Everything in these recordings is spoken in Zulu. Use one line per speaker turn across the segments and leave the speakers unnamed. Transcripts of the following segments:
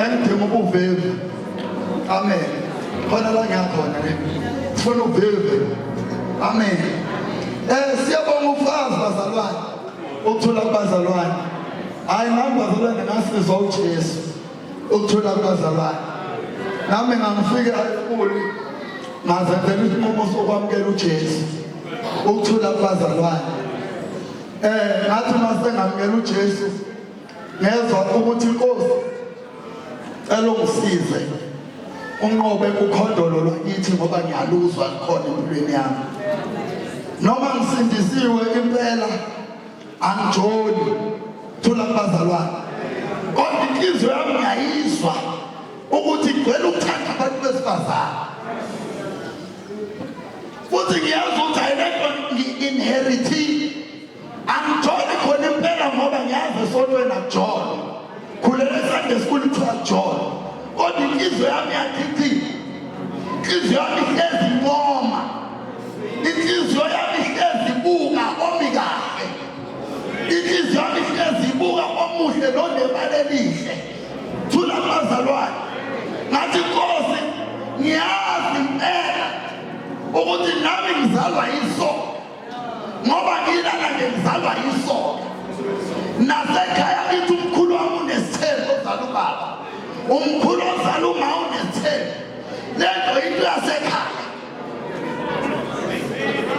Ngengidinga ubuvivi. Amen. Khona la ngiyakhona ne. Sifuna uvivi. Amen. Siyabonga ufazi bazalwane. Ukuthula kubazalwane. Hayi nami bazalwane ngasizwa uJesu. Ukuthula kubazalwane. Nami ngangifike ayikuli ngazenzela isinqumo sokwamukela uJesu. Ukuthula kubazalwane. Ngathi mase ngamukela uJesu ngezwa ukuthi inkosi cela ungisize unqobe ukhondolo lwakithi ngoba ngiyaluzwa lukhona empilweni yami. Noma ngisindisiwe impela angijoli thula kubazalwane, kodwa inhliziyo yami ngiyayizwa ukuthi igcwele ukuthanda abantu besifazane, futhi ngiyazi ukuthi ayilento ngi-inherithile. Angijoli khona impela ngoba ngiyazi esontweni akujolwa, khulele eSunday school kuthiwa akujolwa, kodwa inhliziyo yami yachichima, inhliziyo yami ihlezi incoma, inhliziyo yami ihlezi ibuka omi kahle, inhliziyo yami ihlezi ibuka omuhle nonebala elihle. Thula bazalwane, ngathi Nkosi ngiyazi impela ukuthi nami ngizalwa yisoka, ngoba ngilana nje ngizalwa yisoka. Nasekhaya kithi umkhulu wami unesithembu ozala ubaba, umkhulu ozala uma unesithembu. Lento into yasekhaya.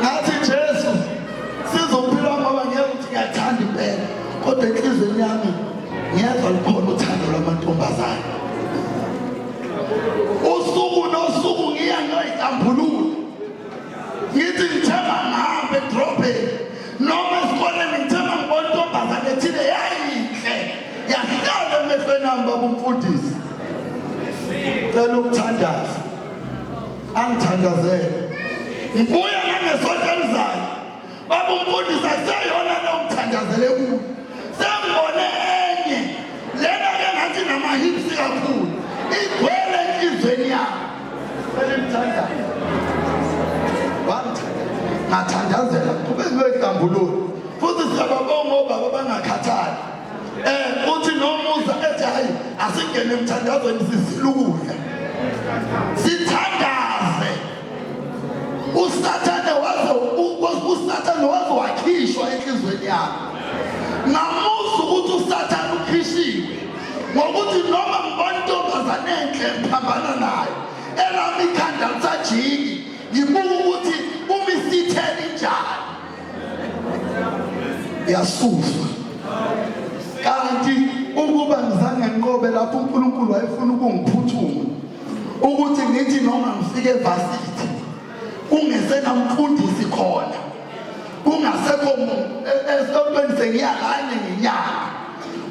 Ngathi Jesu sizophila ngoba ngeke ukuthi ngiyathanda impela, kodwa enhlizweni yami ngiyezwa lukhona uthando lwamantombazane. Usuku nosuku ngiya ngiyoyihlambulula, ngithi ngithemba ngihambe edrobheni noma esikoleni, ngithemba ngibona intombazane ethile yayinhle yahlala emehlweni ami. Baba umfundisi, cela ukuthandaza, angithandazele. Ngibuya nangesonto elizayo, baba umfundisi, akuseyona lo ngithandazele kuyo, sengibone enye lena ke ngathi nama-hips kakhulu, igcwele enhlizweni yami. Elimthandayo wangithandaza, ngathandazela, qhubeka uyoyihlambulula. Futhi siyababonga obaba bangakhathali. Uthi nomusa ethi hayi asingene emthandazweni, sizile ukudla sithandaze. uSathane waze uSathane waze wakhishwa enhlizweni yami. Ngamuza ukuthi uSathane ukhishiwe ngokuthi noma ngibona intombazane enhle ngiphambana nayo, elami ikhanda lisajiki, ngibuka ukuthi uma isithele injani yasuswa. Kanti ukuba ngizange ngiqobe lapho, uNkulunkulu wayefuna ukungiphuthuma ukuthi ngithi noma ngifike evasithi kungesenamfundisi khona, kungasekho esontweni, sengiya kanye ngenyanga.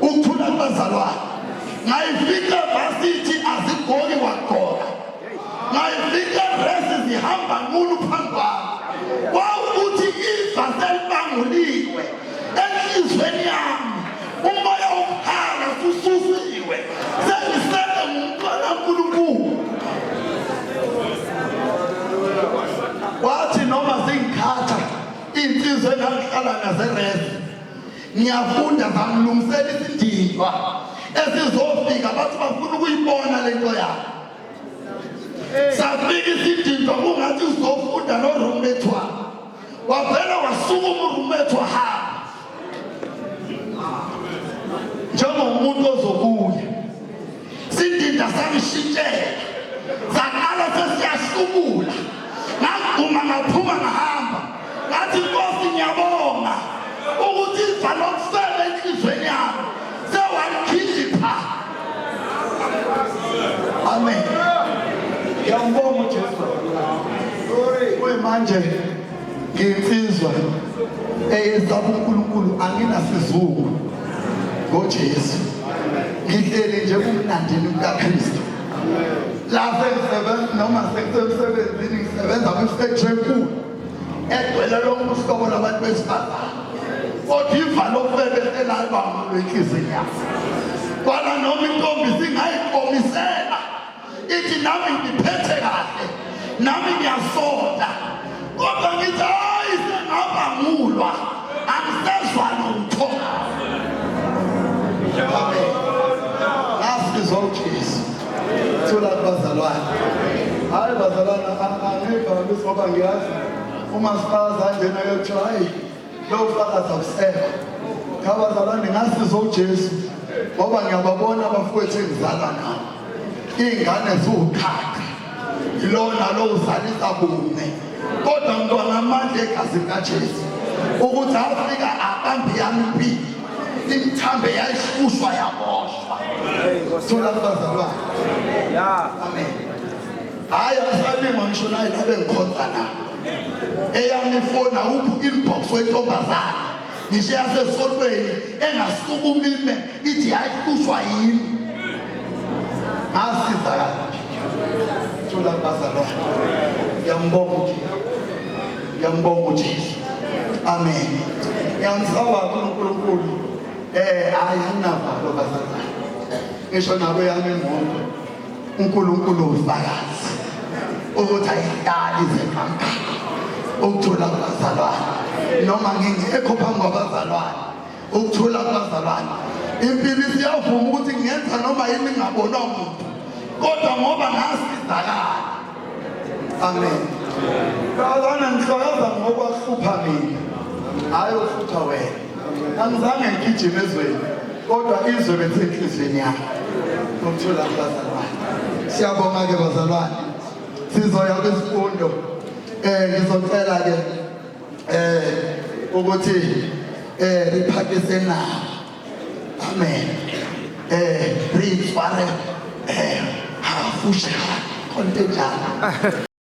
Ukuthula kubazalwane. Ngayifica evasithi azigqoki kwagqoka, ngayifica resi zihamba nqunu phambi kwami. Kwawukuthi iva selibanguliwe enhlizweni yami, umoya wokukhala sususiwe, sengisele ngumntwana kaNkulunkulu. Wathi noma zingikhatha iy'nsizwa engangihlala naze-resi, ngiyafunda, zangilungisela isindindwa esizofika, bathi bafuna ukuyibona le nto yabo. Safika isidindwa kungathi uzofunda no-roommate wakhe, wavele wasukuma u-roommate wahamba njengomuntu ozobuya. Sidinda sangishintshela, saqala sesiyahlubula, ngagquma ngaphuma ngahamba. Ngathi Nkosi ngiyabonga ukuthi iva lokufela enhlizweni yami sewalikhipha. Amen. Ngiyambonga uJesu. Kuyimanje ngiyinsizwa eyesaba uNkulunkulu, anginasizungu ngoJesu. Ngihleli nje kumnandini kukaKristu. La sengisebenza noma sengisemsebenzini, ngisebenza kwi-factory enkulu egcwele lonke uhlobo lwabantu besifazane, kodwa iva lofebe selalibamba lwenhliziyweni yami. Kwala noma intombi singayiqomisela ithi nami ngiphethe kahle, nami ngiyasonta, kodwa ngithi hayi sengabangulwa, angisezwa lutho. Amen. Ngasizwa uJesu. Bazalwane. Hayi bazalwane, angiyibhamisi ngoba ngiyazi uma sifakaza kanjena ke kuthiwa hayi lo fakaza akusekho. Cha bazalwane, ngasiza uJesu ngoba ngiyababona abafowethu engizalwa nabo. Iy'ngane ziwuqhaqa. Ilona lo uzalisa bune. Kodwa ngibona amandla egazi likaJesu ukuthi afika abambe yami impilo. Imithambo yayihlushwa yaboshwa. Thola kubazalwane.
Ya.
Amen. Hayi asalingwa ngisho naye la bengikhonza na. Eyami ifoni awukho inbox wentombazane. Ngisho yasesontweni engasukuma ime ithi yayihlushwa yimi. Ngasizakala. Thola kubazalwane. Ngiyambonga uJesu. Ngiyambonga uJesu. Amen. Ngiyamsaba uNkulunkulu. Hayi anginavalo bazalwane. Ngisho nabo yami imoto. uNkulunkulu ufakazi ukuthi ayihlali izeqamqama ukuthula kubazalwane noma ngingekho phambi kwabazalwane ukuthula kubazalwane impilo isiyavuma ukuthi ngingenza noma yini ngingabonwa muntu kodwa ngoba ngasizakala. Amen. Bazalwane, ngihlokoza ngokwahlupha mina, hhayi ukuhlupha wena. Angizange ngigijime ezweni, kodwa izwe belisenhliziyweni yami. Ukuthula kubazalwane. Siyabonga-ke bazalwane. Sizoya kwisifundo. Ngizocela-ke ukuthi riphakise nabo. Amen. Re itshware hafusha konke njalo.